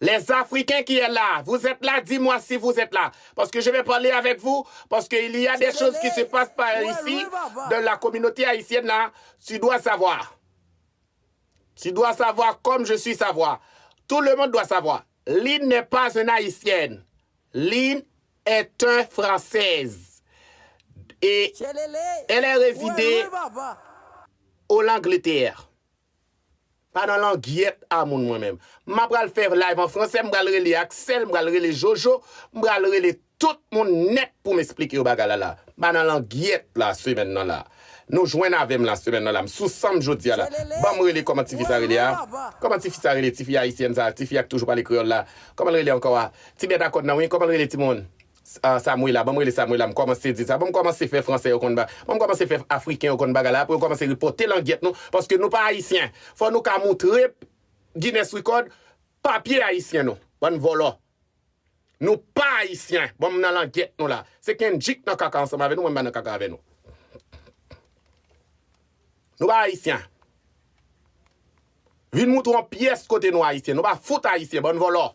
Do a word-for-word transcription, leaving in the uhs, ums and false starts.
Les Africains qui est là, vous êtes là, dis-moi si vous êtes là. Parce que je vais parler avec vous, parce qu'il y a des choses qui se passent par ici, dans la communauté haïtienne là, tu dois savoir. Tu dois savoir comme je suis savoir. Tout le monde doit savoir. Lynn n'est pas une haïtienne. Lynn est une française. Et elle est résidée au l'Angleterre. Pa nan langyèt a moun mwen menm. M ap pral fè live an fransè, m pral rele Axel, m pral rele Jojo, m pral rele tout moun nèt pou m esplike yo bagay la la. M pa nan langyèt la semèn nan la. Nou jwenn avè m la semèn nan la. M sou san m jodi a la. Ban m rele kòman tifi sa rele a. Kòman tifi sa rele, tifi ayisyèn sa, tifi a k toujou pale kreyòl la. Kòman l rele ankò a? Ti bèt a kòd nan wi, kòman l rele timoun? Ah, Samuela, ban m rele Samuela, m kòmanse di sa. Ban m kòmanse fè fransè yo konn ba, ban m kòmanse fè afriken yo konn bagay la, pou yo kòmanse ripòte langyèt nou, paske nou pa ayisyen. Fò nou ka moutre Guinness Record papye ayisyen nou. Bann vòlò. Nou pa ayisyen. Ban m nan langyèt nou la. Se Kendrick nan kaka ansanm avè nou, mwen m pa nan kaka avè nou. Nou pa ayisyen. Vin moutre yon pyès kote nou ayisyen. Nou pa fout ayisyen, bann vòlò.